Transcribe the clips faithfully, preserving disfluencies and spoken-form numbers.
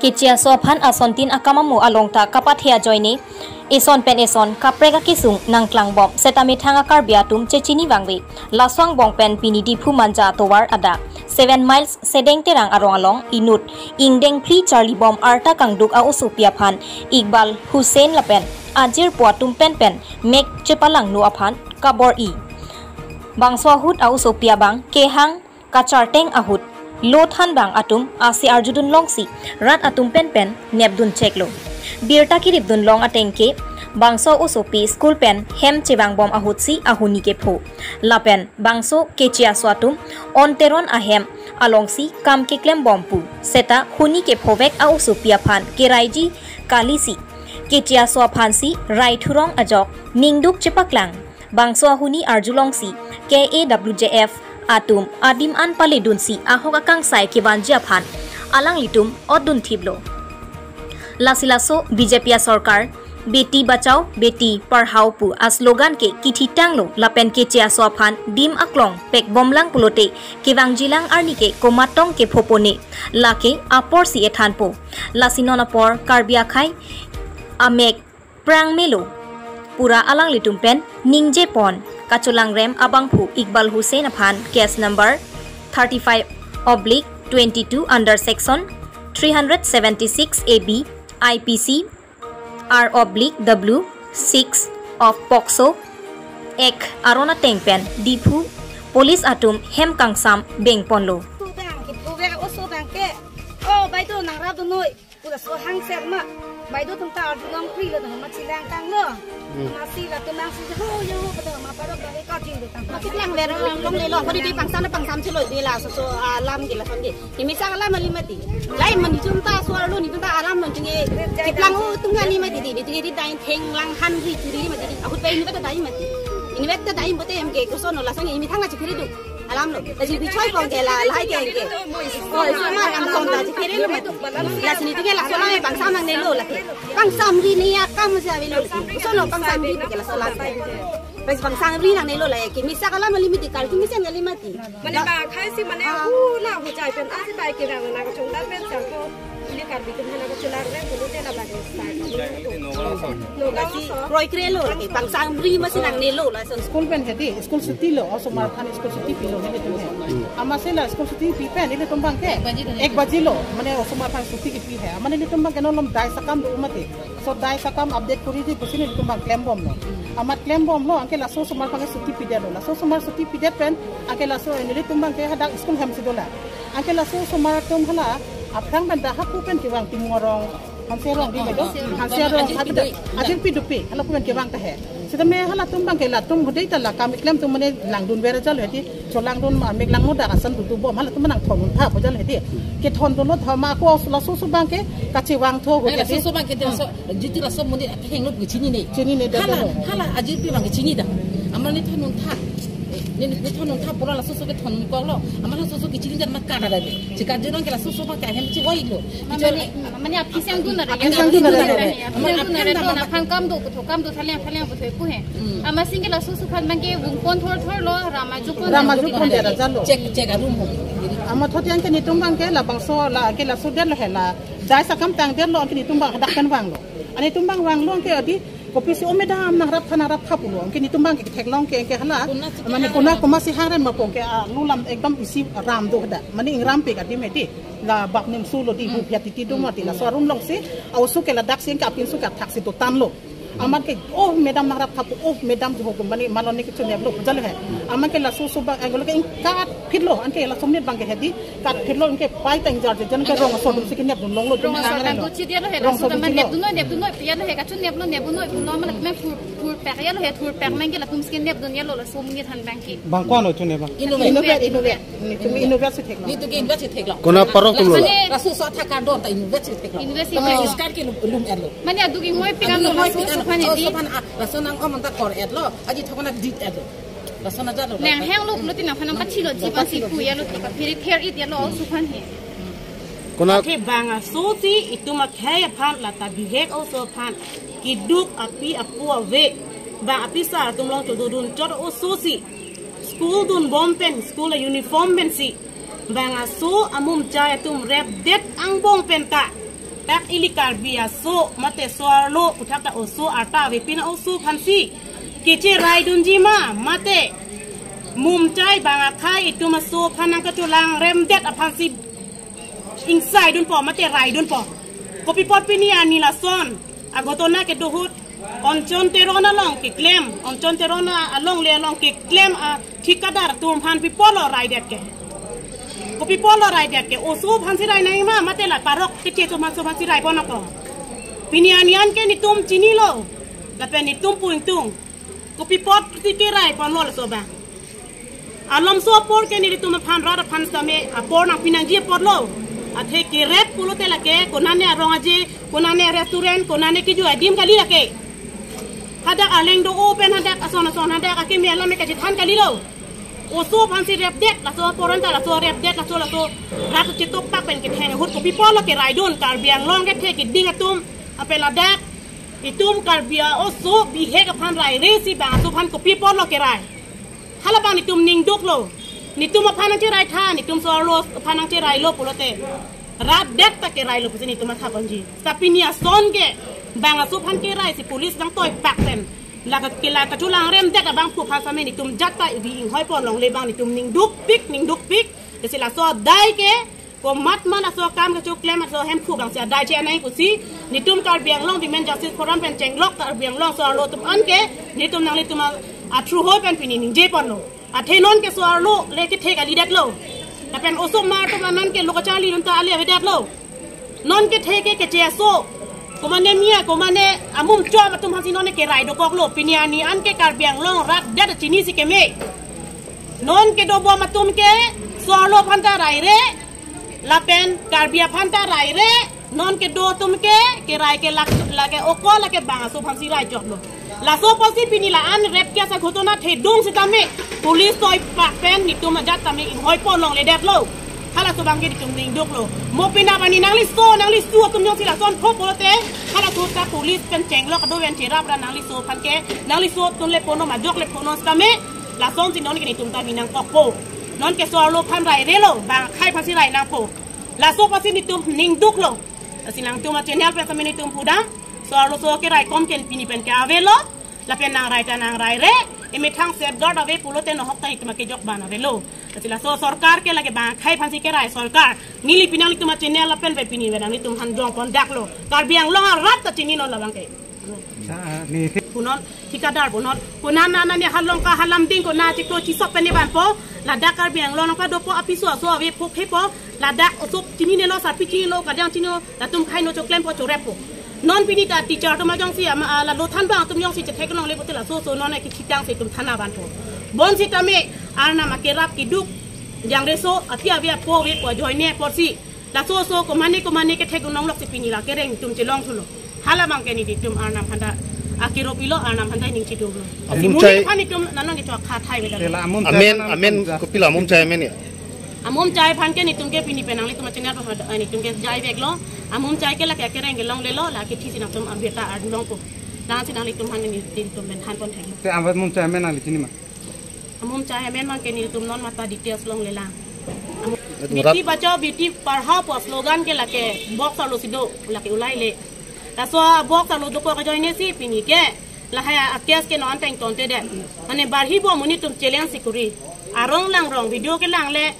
Keche aso aphan asontin akam amo along ta kapathe ajoine eson pen eson kaprek akesung nangklangbom seta methang a-Karbi atum chechini vangve. Laso angbong pen pini Diphu Manja atovar adak seven miles Sedeng Terang arong along inut ingdeng phli charlibom arta kangduk a-osopi aphan Iqbal Hussain lapen ajirpo atum penpen mek chepalangno aphan kabor-i. Bangso ahut a-osopi abang kehang kacharteng ahut lo thanbang atum ase arjudun longsi rat atum penpen nepdun cheklo. Birta kiripdun long ateng ke bangso osopi school pen hem chevangbom ahutsi ahuni kepho. Lapen bangso keche aso atum onteron ahem alongsi kam keklembom pu seta huni kephovek a-osopi aphan keraiji kalisi keche aso aphansi rai thurong ajok ningduk chepaklang. Bangso ahuni arjulongsi K A W J F atum adim an paledunsi ahok akangsai kevanji aphan alanglitum otdun thiplo. Lasi laso B J P asorkar Beti Bachao Beti Padhao pu a-slogan ke kithitanglo lapen keche aso aphan dim aklong pekbomlang pulote kevangjilang arni ke komatong kephopone lake aporsi ethanpo. Lasi non apor Karbi akhei amek prang melo pura alanglitum pen ningjepon kacholangrem abangphu Iqbal Hussain aphan case number thirty-five oblique twenty-two under section three hundred seventy-six A B I P C R oblique W six of POCSO Act aron ateng pen Diphu police atum hem kangsam bengponlo. Oso abang ke, oso abang ke. Oh, baideo nangrapdun noi. Pu laso hangser ma. Baideo atum ta arjulong pri lo, tama chilang tanglo. Hmm. Masi latum nangsi ho yo ho pada ma parok bai kajingdun tang. Masi kelang ver longle lo. Kodi di pangsan pangsan chelo di laso aso alam ke lason di. Kemesen alam kali mati. Lai mani atum ta suar lo, netum ta alam lo jinge. Keplang atum kali mati di. Di di dai thenglang han ri churi mati di. Ahut bai inutvet ta dai mati. Inutvet ta dai mati, hem ke koson lo, lason ini thang la chikiri do. Alam lo. Lasi bichoi pon ke la, lahai ke ke. Oh, osomar kam pon ta chikiri lo mati. Lasi netum ke laso alam pangsan nangnelo lake. Pangsamri ne akam si avelo. Koson lo pangsamri ke laso alam. Pangsamri nangnelo lake. Kemesen alam kali mati, kal kemesen kali mati. Mane ba khai si mane, ah, u na hu chai pen, ah, si bai ke dang na kachongdam pen sangko. Ili Karbi atum hena kacholangrem pulote la bagi style. No, lasi kroikre lo lake, pangsamri masi nangnelo lason. School pen hedi, school chuti lo, osomar aphan school chuti pilo nelitum he. Amatsi la school chuti pi pen nelitum abang ke ek baji lo, mane osomar aphan chuti kipi he. Mane nelitum abang ke non lom dais akam do mati. So dais akam update koriji pusi nelitum abang klembomlo. Amat klembomlo, anke laso osomar abang ke chuti pidetlo. Laso osomar chuti pidet pen, anke laso nelitum abang ke hadak school hemsi dolang. Anke laso osomar atum hala aphrang pen dak haku pen kevang Timung arong, Hanse arong di bedo, Hanse arong, Ajirpi dopik, hala pu pen kevang ta he. Sitame halatum abang ke latum hodei ta la kam keklem atum mane langdun ver ajal hedi, cholangdun ma mek langno dak asan dudu bom, halatum nangthondun tha pu ajal hedi. Kethondunlo tha ma ako laso oso abang ke kachevangthu ho. Ai, hedi. Laso oso abang ke laso, jiti laso monit athenglo pu chinine. Chinine dak hala, lo. Hala Ajirpi abang ke chini dak. Amat ne thondun tha. Ne, ne thondun tha pura laso oso ke thondun koklo. Amat laso oso ke chini dak ma kada dak. Chikajirong ke laso oso abang ke ahem chivoilo. Mane, mane aphi sangdun nare. Aphi sangdun nare. Aphi sangdun nare. Aphi sangdun nare. Aphi sangdun nare. Aphan kam do, kutho kam do, thalang thalang kutho pu he. Hmm. Amatsi ke laso oso aphan abang ke vungpon thor thor lo, ram ajuk pon. Ram ajuk pon dera jalo. Chek, chek arum ho. Amat thot yang ke netum abang ke labangso la ke laso der lo he la. Dais akam tangdet lo, anke netum abang hadak pen vanglo. Ane netum abang vanglo anke adi kopisi o madam nangraptha nangraptha pulo. Anke netum abang ke theklong ke anke hala. Mane kona komatsi hangrem ma pu anke, ah, lulam ekdom isi ram do hadak. Mane ingrampik adim hedi. La bap nimsu lo di, hmm, hu phia titi do mati. Laso arum longsi, a-oso ke ladaksi anke apinso ke athaksi dotanlo. Amat ke, oh, madam nangraptha pu, oh, madam jo ho mane malone kechonep lo jalo he. Amat ke laso oso abang, eh, golo ke ingkat phitlo, anke laso monit abang ke hedi, kat phitlo, anke pai tang jar jar, anke rong aso atum si kenepdun longlo, rong aso atum si kenepdun longlo. Rong aso atum si nep dunoi, nep dunoi, pian he kachonep lo, nep dunoi pulo, amat me phur, phur pek ya lo he, phur pek abang ke latum si kenepdun ya lo, laso monit aphan abang ke. Bang ko-an lo chonep abang? Inutvet, inutvet, inutvet. Netum inutvet si theklong. Netum ke inutvet si theklong. Kona parok atum lo? Mane laso oso athak kardom ta inutvet si theklong. Inutvet si theklong. Iskar ke lum, lum-etlo. Mane aduk inghoipik an lo, inghoipik an lo. Laso oso aphan hedi. Laso nang-om anta kor-etlo. Aji thokna dit-etlo. Laso na jalo. Nang henglo pulote nangphan nangpachilo ji aphansi pu ya lo, kaphere ther-it ya lo oso aphan he. Kona ke bang aso si itum akhei aphan lata bihek oso aphan keduk api apo ave. Bang aphisa atum along chododun chot oso si. School dunbom pen, school uniform pensi bang aso amum chai atum repdet angbong pen ta Dak ili Karbi aso mate so-arlo puthak ta oso arta avepin oso aphansi kecheraidunji ma mate mumchai bang akhai itum aso aphan nangkacholang remdet aphansi ingsaidunpo mate raidunpo. Kopi apot pini arni lason aghotona kedo ahut Onchon Teron along keklem, Onchon Teron alongle along keklem a thikadar atum aphan pi apotlo raidet ke? Kopi apotlo raidet ke? Oso aphansi rai nangji ma mate la parok keche atum aphansi rai pon ako? Pini arni an ke netum chinilo, lapen netum pu ingtung. Kopi apotsi kerai ponlo laso abang? Alomso apor ke nelitum aphan rat aphan sitame apor nangpi nangji apotlo. Athe kerep pulote lake konane arong aje, konane restaurant, konane kejui adim kali lake. Hadak arleng do-o pen hadak ason ason hadak akimi alam ke chethan kalilo. Oso aphansi repdet laso apor anta laso repdet laso laso rat chetokpak pen ketheng ahut kopi apotlo keraidun? Karbi Anglong kethe keding atum apel ladak itum Karbi a-oso bihek aphan rairesi bang aso aphan kopi apotlo kerai? Hala abang netum ningduklo. Netum aphan nangcherai tha, netum so-arlo aphan nangcherailo pulote ratdet ta kerailo pusi netum matha ponji. Seta pini ason ke bang aso aphan keraisi police nangtoipak pen lake kela kacholang remdet abangphu aphan sitame netum jat ta ibi inghoi pon longle abang netum ningdukpik, ningdukpik. Lasi laso adai ke komatma laso akam kechoklem aso hemphu abangsi adai che-en nangji pusi netum Karbi Anglong Women Justice Forum pen chenglok Karbi Anglong so-arlo atum an ke netum nanglitum a-, athrohoi pen pini ningje ponlo. Athe non ke so-arlo le kethe kalidetlo. Lapen osomar atum anan ke lo kacharli non ta ale avedetlo. Non kethe ke keche aso, komane mia, komane amum chom atum aphansi non kerai dokoklo. Pini arni an ke Karbi Anglong rat det chinisi keme. Non kedobom atum ke so-arlo aphan ta raire, lapen Karbi aphan ta raire, non kedo atum ke kerai ke lak, lake oko lake bang aso aphansi rai joklo. Laso apotsi pini la-an rape case aghotona thedung sitame police toipak pen netum ajat tame inghoi pon longledetlo. Halaso abang ke netum ningduklo. Mo pina bani nangliso, nangliso atum jongsi lason pho pulote, halaso ta police pen chenglok kedo ven cherap ra nangliso aphan ke, nangliso atum le pono majok le pono sitame lasonsi non ke netum ta bi nangkokpo. Non ke so-arlo aphan rairelo, bang akhai aphansi rai nangpo. Laso apotsi netum ningduklo. Lasi nangtum a-channel pen sitame netum pudam, so-arlo so keraikom ke pini pen ke avelo, lapen nangrai ta nangraire, emethang safeguard ave pulote nohok ta itum akejok abang avelo. Lasi laso sorkar ke lake bang akhai aphansi kerai sorkar. Neli pini nanglitum a-channel lapen pen pini pen nanglitum aphan jong pondaklo. Karbi Anglong arat ta chini non labang ke. Sa, ni Punon, thikadar punon. Konane nane halong ka halam ding kona chiklo chisop pen ne vanpo. Ladak Karbi Anglong nangpadopo apiso aso ave phokhepo. Ladak oso chininelo, sarpi chinilo, kadang chinilo, latum khaino choklempo choreppo. Non pini ta teacher atum ajongsi ama, ah, la lothan abang atum jongsi chetheklongle pulote laso so non ke chitangsi itum thana vanpo. Bonsitame Arnam akerap keduk jangreso api ave apo avepo ajoine apotsi. Laso so komane komane kethek unong loksi pini la kereng itum chelongthulo. Hala abang ke netum Arnam aphan ta akirop ilo, Arnam aphan ta ning chidunglo. Amum chai. Muni aphan itum nanon itum akha thai beda. Tela amum chai Amen, aphan amen, amum chai. Kopilo amum chai amen ya? Amum chai aphan ke netum ke pini pen nanglitum a-channel pen, eh, netum ke jaiveklo. Amum chai ke lake kereng kelonglelo, lake thisi nangtum abirta ardulongpo. Lasi nanglitum aphan netum pen than pon thek. Te amum chai amen nangli chini ma? Amum chai amen abang ke netum non mata details longlelang. Amum, Murat. Beti bachao, beti padhao pu slogan ke lake box arlosi do, lake ulai le. Laso box arlo dokok ajoinesi pini ke lahai a-case ke non ta ingtontedet. Mane barhibom, monit atum challenge si kuri. Arong langrong video kelang le,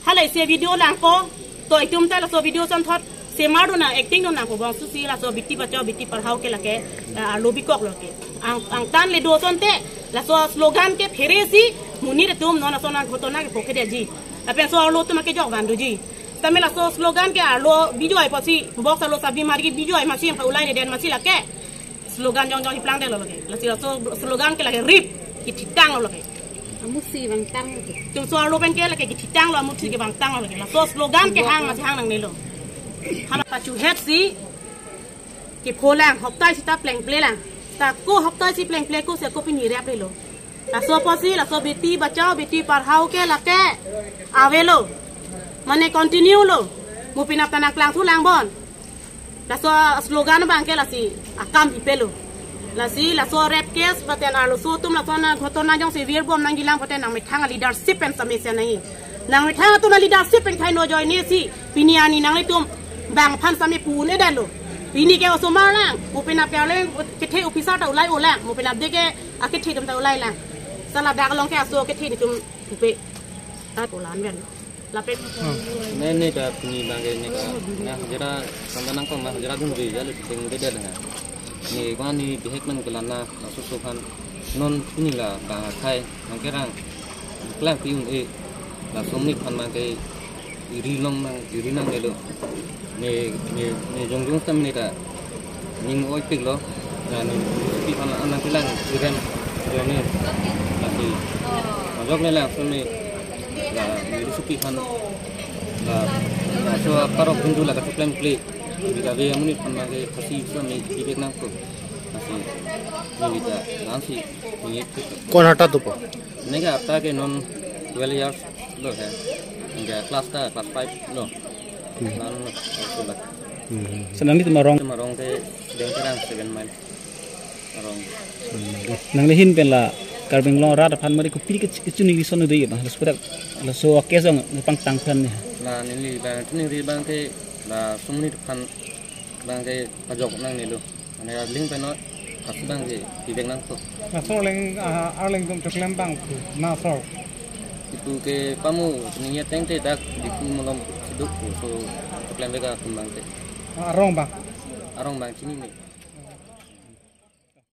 hala isi video langpo, to itum ta laso video ason thot semar donang, acting donang pu bangso si laso beti bachao beti padhao ke lake, ah, arlo bikoklo ke. Ang, angtan le do asonte laso slogan ke pheresi monit atum non ason aghotona ke pokhedeji. Lapen so-arlo atum akejok vandoji. Tame laso slogan ke arlo bijoi apotsi, box arlo sabi margi bijoi masi, angka ulai le den masi lake slogan jongjong iplangdetlo lake. Lasi laso slogan ke lake rip, kethitanglo lake. Amusi vangtang lake. Itum so-arlo pen ke lake kethitanglo, amusi ke vangtanglo lake. Laso slogan ke hang masi hang nangnelo. Hala pachuhetsi kepholang, hoptai sita plengplelang. Seta ko hoptai si plengple ko seta ko pini replelo. Laso apotsi, laso beti bachao, beti padhao ke lake avelo. Mane continue lo. Mo penap ta nangklangthu langbon. Laso slogan abang ke lasi akam pipelo. Lasi laso rape case pute arloso atum lason aghotona jongsi virbom nangjilang pute nangmethang a-leadership pen samesen nangji. Nangmethang atum a-leadership pen khaino ajoinesi pini arni nanglitum Bang aphan sami pu-un-edetlo. Pini ke osomar lang, mo penap ke arleng kethe officer ta ulai-olang, mo penap de ke akethe atum ta ulai lang. Sala dak along ke aso kethe netum pupe. Ta tolan ben. Lapen. Ne ne ta pini bang ke ne ka. Na jera samdanang ko ma jera dun ri jalo ting de de na. Ne ko ni bihek nang kelana, laso so aphan non pini la bang akhai nang kerang. Klang pi-un-e, laso amonit aphan bang ke iri long nang, iri nangnelo. Ne, ne, ne jongjong sitame ne ta ning oi-piklo. Na ne suki aphan anang kelang irem jone. Lasi majok ne langsung ne la ne suki aphan la, laso aparok hindu la kachoklem kle. Bika be amonit aphan bang ke phasi sitame pivek nangpo. Lasi ne bika langsi ne. Kon hata tu po? Ne ke ata ke non twelve years lo he. Hingga class ta class five lo. Hmm. Nan lo, so la. Hmm. Senang di Temarong. Temarong ke Dengkerang seven mile. Arong. Nangli ahin pen la Karbi Anglong arat aphan mari kopi ke kechini kechini dei bang. Laso pura laso akesong pangtang aphan ne. La neli bang chini ri bang ke laso amonit aphan bang ke pajok nangnelo. Mane aling pen no kasu bang ke pivek nangpo. Laso arleng, ah, arleng atum choklem bang pu, na sor. Ipu ke pamu, ningje tengte dak Diphu malom si do pu, so choklem vek atum bang ke. Arong bang. Arong bang chinine.